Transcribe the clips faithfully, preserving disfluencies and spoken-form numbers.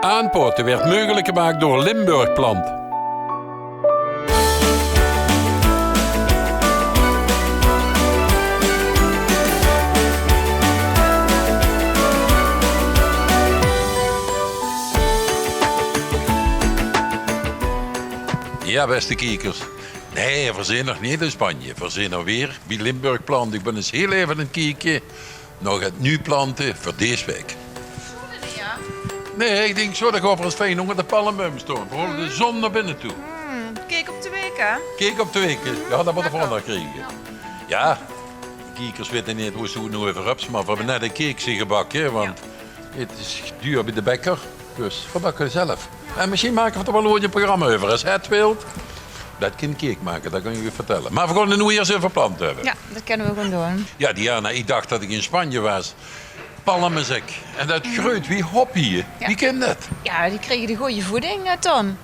Aanpaote weurt meugelik gemaak door Limburg Plant. Jao, bèste kiekers. Nae, veer zeen nog neet in Spanje. Veer zeen alweer bie Limburg Plant. Ich bön ins hiel effe aan 't kieke nao 't nuuj plante veur dees waek. Nae, ich dink zo, dan gaon veer ins fijn ónger de palmbuim staon. Veer hole de zon nao binne toe. Kiek op de waek, hè? Kiek op de waek. Jao, dat mótte veer nog kriege. Jao, de kiekers weite neet wo ze 't noe euver höbbe, mer veer höbbe net ein cake zeen gebakke, want 't is duur bie de bekker. Dus veer bakke zelf. En mesjien make veer d'r waal oeats ein programma euver. Es Ed wilt, dat kin Keek make, dat kan ich uch vertèlle. Mer veer gaon 't noe iers euver plante höbbe. Jao, dat kinne veer gewoen doon. Jao, Diana, ich dach dat ich in Spanje waas. Palmezek. En dat greujt wie hop hie. Jao. Wie kin dat? Jao, die kriege de gooj voeding, eh, Ton.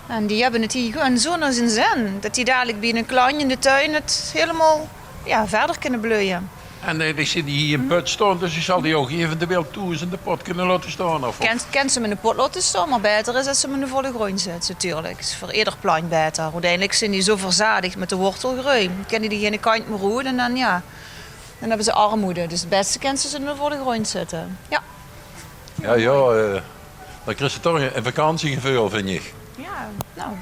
En die höbbe 't hie gewoen zo nao zien zin. Dat die dalik bie 'ne klant in de tuin 't hielemaol, jao, wiejer kinne bleuje. En, eh, ich zeen die hie in put staon, dus ich zal die ouch eventueel thoes in de pot kinne laote staon, of? Kins, kins ze 'm in de pot laote staon, mer baeter is es ze 'm in de volle gróndj zèts, natuurlik. Is veur eder plant baeter. Oeteindelik zeen die zo verzadig mit de wortelgreujt. Kinne die geine kantj mier oet en dan, jao, dan höbbe ze armoede. Dus 't bèste kins ze ze in de volle gróndj zètte. Jao. Jao, jao, eh, dan kriegs se toch ein vakantiegeveul, vinj ich. Jao, noe.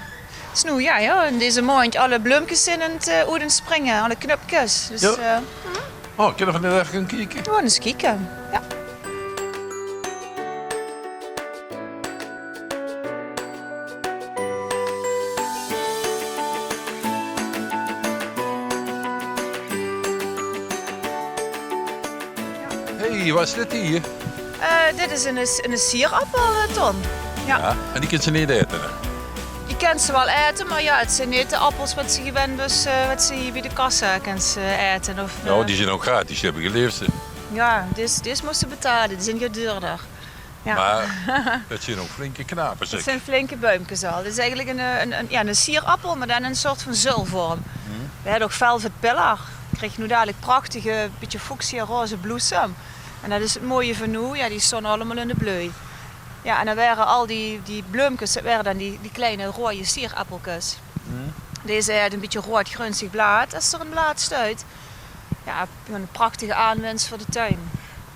Dus noe, jao, jao, in deze maondj alle bleumkes zeen aan 't, eh, oet aan 't springe, alle knupkes. Dus, eh, kinne veer effe gaon kieke? Gewoen ins kieke, jao. Hey, wat is dit hie? Eh, dit is 'ne, 'ne sierappel, eh, Ton. Jao. Jao, en die kins se neet aete, hè? Die kins se waal aete, mer jao, 't zeen neet de appels wat se gewend bös, eh, wat se hie bie de kassa kins, eh, aete. Of, jao, eh, die zeen ouch gratis, die höb ich gelees. Jao, dees, dees mós se betale, die zeen get duurder. Jao. Mer 't zeen ouch flinke knape, zèk. 't Zeen flinke buimkes al. 't Is eigelik 'ne, eh, 'ne, 'ne, jao, 'ne sierappel, mer dan 'n soort van zulvorm. Veer höbbe ouch velvet pillar. Krieg noe dalik prachtige, bietje fuchsia-roze bloesem. En dat is 't mooie van noe, jao, die staon allemaol in de bleuj. Jao, en dan waere al die, die bleumkes, dat waere dan die, die kleine roeje sierappelkes. Deze haet 'n bietje roead-grunzig blaad, es d'r 'n blaad stuit. Jao, 'n prachtige aanwins veur de tuin.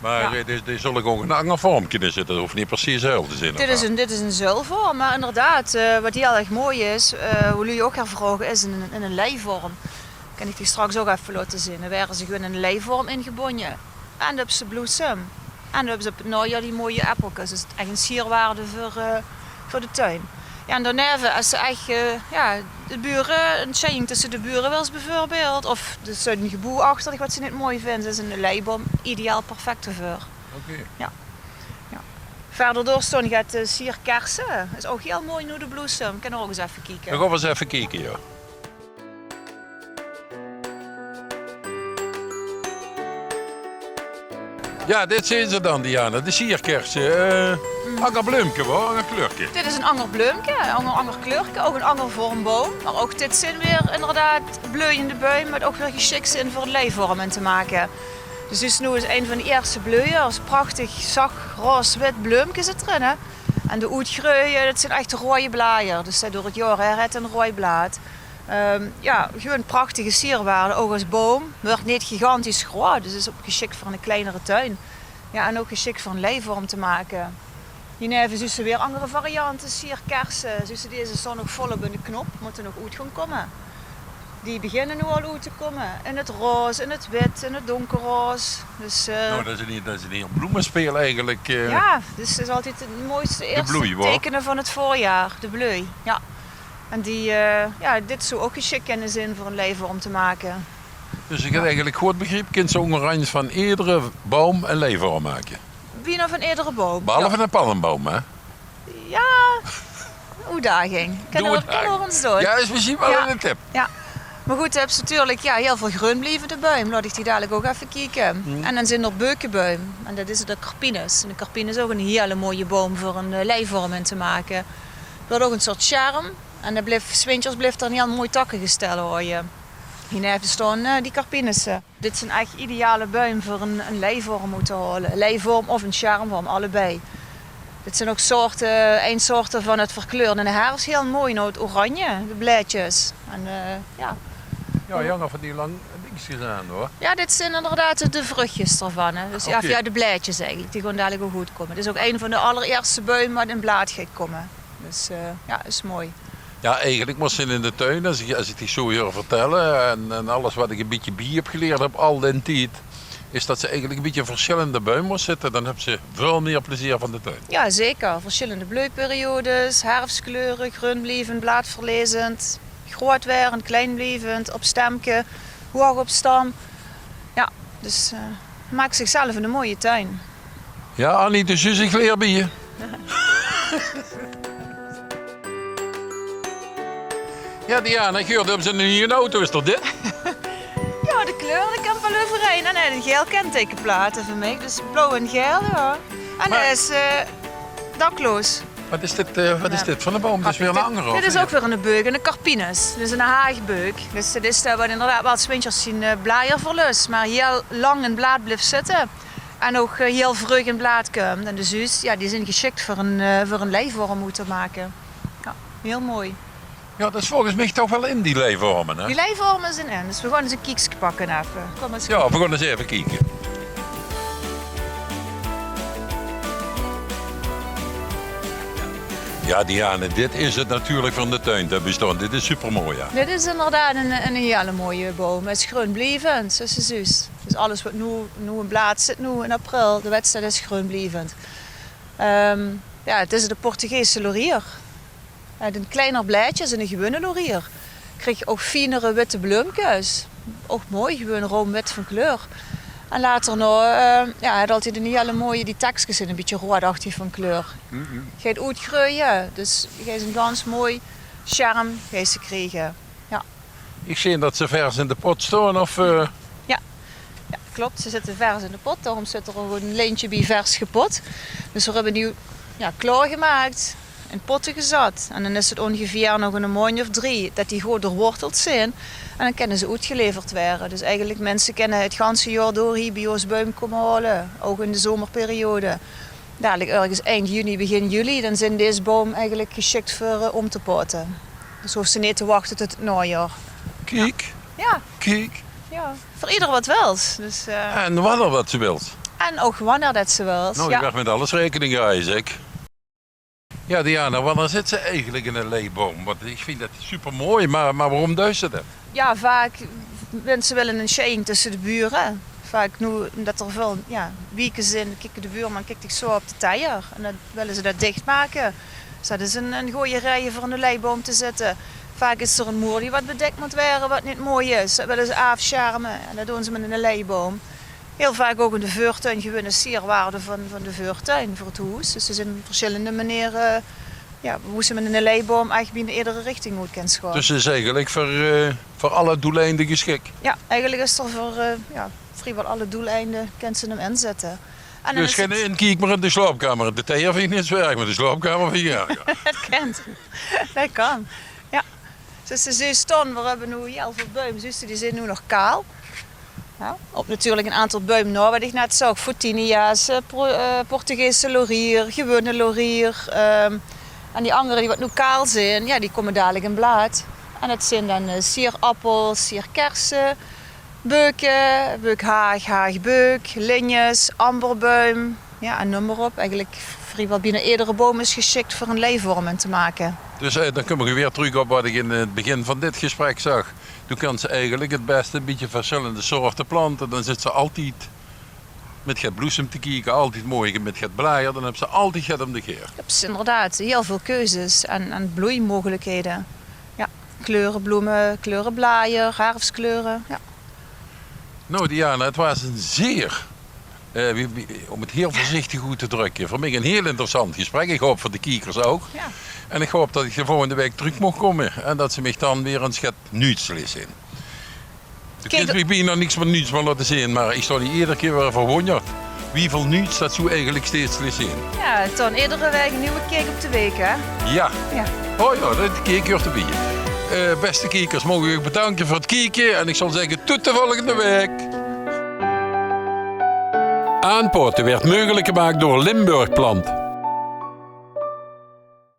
Mer, eh, die, die zól ouch in 'n anger vorm kinne zitte. Dat hoof neet precies zuil te zeen, of waal? Dit is 'n, dit is 'n zuilvorm, mer inderdaad, eh, wat hiel erg mooi is, eh, wo luuj ouch gaer vraoge, is in 'n, in 'n leivorm. Kin ich die straks ouch effe laote zeen. Dan waere ze gewoen in 'n leivorm ingebónje. En dan höbs se bloesem. En dan höbs se op 't naojaor die mooie appelkes. Dus 't is ech 'n sierwaarde veur, eh, veur de tuin. Jao, en daoneve, es se ech, eh, jao, de bure, 'n sjeiing tösse de bure wils beveurbeeld, of d'r steit 'n geboew achter dich wat se neet mooi vinjs, is 'n leiboum ideaal perfect deveur. Oké. Jao. Jao. Wiejer door staon geit, eh, sierkerse. Is ouch hiel mooi noe de bloesem. Kinne v'r ouch ins effe kieke. Dan gaon v'r ins effe kieke, jao. Jao, dit zeen ze dan, Diana. De sierkerse. Eh, anger bleumke, waor, anger kleurke. Dit is 'n anger bleumke, anger, anger kleurke, ouch 'n anger vorm boum. Mer ouch dit zeen weer inderdaad bleujende buim, wat ouch weer gesjik zeen veur 'n leivorm in te make. Dus, dus noe is ein van de ierste bleujers, prachtig zach roze-wit bleumke zit d'rin, hè. En de oetgreuje, dat zeen ech de roeje blajer. Dus, eh, door 't jaor haer haet 'n roej blaad. Ehm, jao, gewoen prachtige sierwaarde, ouch es boum. Wuuert neet gigantisch groeat, dus is ouch gesjik veur 'ne kleinere tuin. Jao, en ouch gesjik veur 'n leivorm te make. Hienaeve zuus se weer anger variante, sierkerse. Zuus se, deze staon nog volop in de knop, mótte nog oet gaon kómme. Die beginne noe al oet te kómme. In 't roze, in 't wit, in 't donkerroze. Dus, eh, noe, dat is 'n, dat is 'n hiel bloemespeel eigelik, eh. Jao, dus 't is altied 't mooiste ierste teikene van 't veurjaor, de bleuj. Jao. En die, eh, jao, dit zou ouch gesjik kinne zeen veur 'n leivorm te make. Dus ich höb eigelik good begrepe, kins se óngereins van edere boum 'n leivorm make. Bienao van edere boum. Behalve 'ne palmboum, hè? Jao, oetdaging. Kinne v'r, kinne v'r ins doon. Jao, is mesjien waal 'ne tip. Jao. Mer good, dan höbs se natuurlik, jao, hiel väöl greunblievende buim. Laot ich die dalik ouch effe kieke. En dan zeen d'r beukebuim. En dat is de carpinus. En de carpinus is ouch 'n hiele mooie boum veur 'n, eh, leivorm in te make. Wuuert ouch 'n soort sjerm. En dat blif, 's winters blif d'r 'n hiel mooi takkegestel haoje. Hienaeve staon, eh, die carpinusse. Dit zeen ech ideale buim veur 'n, 'n leivorm oet te haole. 'n Leivorm of 'n sjermvorm, allebei. Dit zeen ouch soorte, ein soort van 't verkleure in de herfs hiel mooi, nao 't oranje, de blaedjes. En, eh, jao. Jao, janger van die lang dinges aan, huur. Jao, dit zeen inderdaad de vruchjes d'rvan, hè. Dus jao, jao, de blaedjes eigelik, die goon dalik ouch good kómme. 't Is ouch ein van de allerierste buim wat in blaad geit kómme. Dus, eh, jao, is mooi. Jao, eigelik mós ze in de tuin, es ich, es ich dich zo huur vertèlle en, en alles wat ich e bietje bie höb gelierd op al dae tied, is dat ze eigelik e bietje versjillende buim mós zitte. Dan höbs se väöl mieë plezeer van de tuin. Jao, zeker. Versjillende bleujperiodes, herfskleure, greunblievend, blaadverlezend, groeatwerend, kleinblievend, op stemke, hoeg op stam. Jao, dus, eh, maak zichzelf 'ne mooie tuin. Jao, Annie, dus zjus, ich leer bie dich. Jao, Diana, ich huur, höbs se 'ne nuje auto, is dat dit? Jao, de kleur, dao kóm ich waal euverein. En hae haet 'n gael kentekenplaat van mich, dus blauw en gael, jao. En hae is, eh, dakloos. Wat is dit, eh, wat is dit veur 'ne boum? Dat is weer 'n anger, of neet? Dit is ouch weer 'ne beuk, 'ne carpinus. Dus 'ne haagbeuk. Dus dat is, eh, wat inderdaad waal 's winters zien, eh, blajer verlös, mer hiel lang in blaad blief zitte. En ouch, eh, hiel vreug in blaad kump. En de zuus, jao, die zeen gesjik veur 'n, eh, veur 'n leivorm oet te make. Jao, hiel mooi. Jao, dat is volges mich toch waal in, die leivorme, hè? Die leivorme zeen in, dus veer gaon ins e kiekske pakke effe. Kóm ins. Jao, veer gaon ins effe kieke. Jao, Diane, dit is 't natuurlik van de tuin te bestaon. Dit is supermooi, jao. Dit is inderdaad 'n, 'n hiele mooie boum. Hae is greunblievend, zoeas se zuus. Dus alles wat noe, noe in blaad zit, noe in april, de wètste, dat is greunblievend. Ehm, jao, 't is de Portugese laurier. Hae haet 'n kleiner blaedje es 'ne gewone laurier. Krieg ouch fienere witte bleumkes. Ouch mooi, gewoon roum wit van kleur. En later nog, eh, jao, hae haet altied 'n hiele mooie, die tekskes zeen e bietje roeadachtig van kleur. Geit oetgreuje, dus geis 'n gans mooi sjerm geis se kriege. Jao. Ich zeen dat ze vers in de pot staon, of, eh? Jao. Jao, klop. Ze zitte vers in de pot. Daorum zit d'r ouch e lintje bie vers gepot. Dus veer höbbe die, jao, klaorgemaak, in potte gezat. En dan is 't óngeveer nog 'n maondj of drie dat die good doorworteld zeen. En dan kinne ze oetgeleverd waere. Dus eigelik, minse kinne 't ganse jaor door hie bie ós buim kómme haole. Ouch in de zomerperiode. Dalik örges eind juni, begin juli, dan zeen dees boum eigelik gesjik veur, eh, óm te potte. Dus hoofs se neet te wachte tot 't naojaor. Kiek. Jao. Kiek. Jao. Veur ieder wat wils. Dus, eh. En wanneer wat se wils. En ouch wanneer dat se wils. Noe, jao. Ich leg mit alles raekening, jao, is ik. Jao, Diana, wanneer zits se eigelik in 'ne leiboum? Want ich vinj dat supermooi, mer, mer waorum duis se dat? Jao, vaak, minse wille 'n sjeng tösse de bure. Vaak noe, ómdat d'r väöl, jao, wieke zeen, kiek de buurman kiek dich zo op de teier. En dan wille ze dat dichtmake. Dus dat is 'n, 'n gooj raeje veur in de leiboum te zitte. Vaak is d'r 'n moer die wat bedèk mót waere, wat neet mooi is. Dat wille ze aafsjerme. En dat doon ze mit 'ne leiboum. Hiel vaak ouch in de veurtuin, gewoon es sierwaarde van, van de veurtuin, veur 't hoes. Dus d'r zeen versjillende menere, jao, wo se mit 'ne leiboum eigelik bienao edere richting oet kins gaon. Dus 't is eigelik veur, eh, veur alle doeleinde gesjik? Jao, eigelik is 'r veur, eh, jao, vriewel alle doeleinde kins se 'm inzitte. En dan is 't gein inkiek mier in de slaopkamer. De teier vinj ich neet zo erg, mer de slaopkamer vinj ich erger. Dat kan. Dat kan. Jao. Dus ze zeen staon, veer höbbe noe hiel väöl buim, zuus se, die zeen noe nog kaal. Jao, op natuurlik 'n aantal buim nao, wat ich net zag, Fotinia's, eh, pro-, eh, Portugese laurier, gewone laurier, ehm, en die angere die wat noe kaal zeen, jao, die kómme dalik in blaad. En dat zeen dan, eh, sierappels, sierkerse, beuke, beukhaag, haagbeuk, linjes, amberbuim. Jao, en neum mer op. Eigelik vriewel bienao edere boum is gesjik veur 'n leivorm in te make. Dus, eh, dan kómme v'r weer trök op wat ich in 't begin van dit gesprek zag. Doe kins eigelik 't bèste e bietje versjillende soorte plante. Dan zits se altied mit get bloesem te kieke, altied mooi mit get blajer. Dan höbs se altied get óm dich haer. Höbs se inderdaad hiel väöl keuzes en, en bloeimeugelihede. Jao, kleure blome, kleure blajer, herfskleure. Jao. Noe, Diana, 't waas ein zeer, eh, wie, wie, óm 't hiel veurzichtig oet te drökke, veur mich ein hiel interessant gesprek. Ich haop veur de kiekers ouch. Jao. En ich haop det ich de volgende waek trök maag kómme en det se mich dan weer ins get nuuts leets zeen. De kins mich bienao niks mieë nuuts mieë laote zeen, mer ich staon hie eder kier weer verwónderd wieväöl nuuts det se eigelik steeds leets zeen. Jao, dan edere waek ein nuuj kiek op de waek, hè? Jao. Jao. Oh jao, det, kiek, huurt d'rbie. Eh, bèste kiekers, maag ich uch bedanke veur 't kieke en ich zal zègke, Tot de volgende waek. Aanpaote waert meugelik gemaak door Limburg Plant.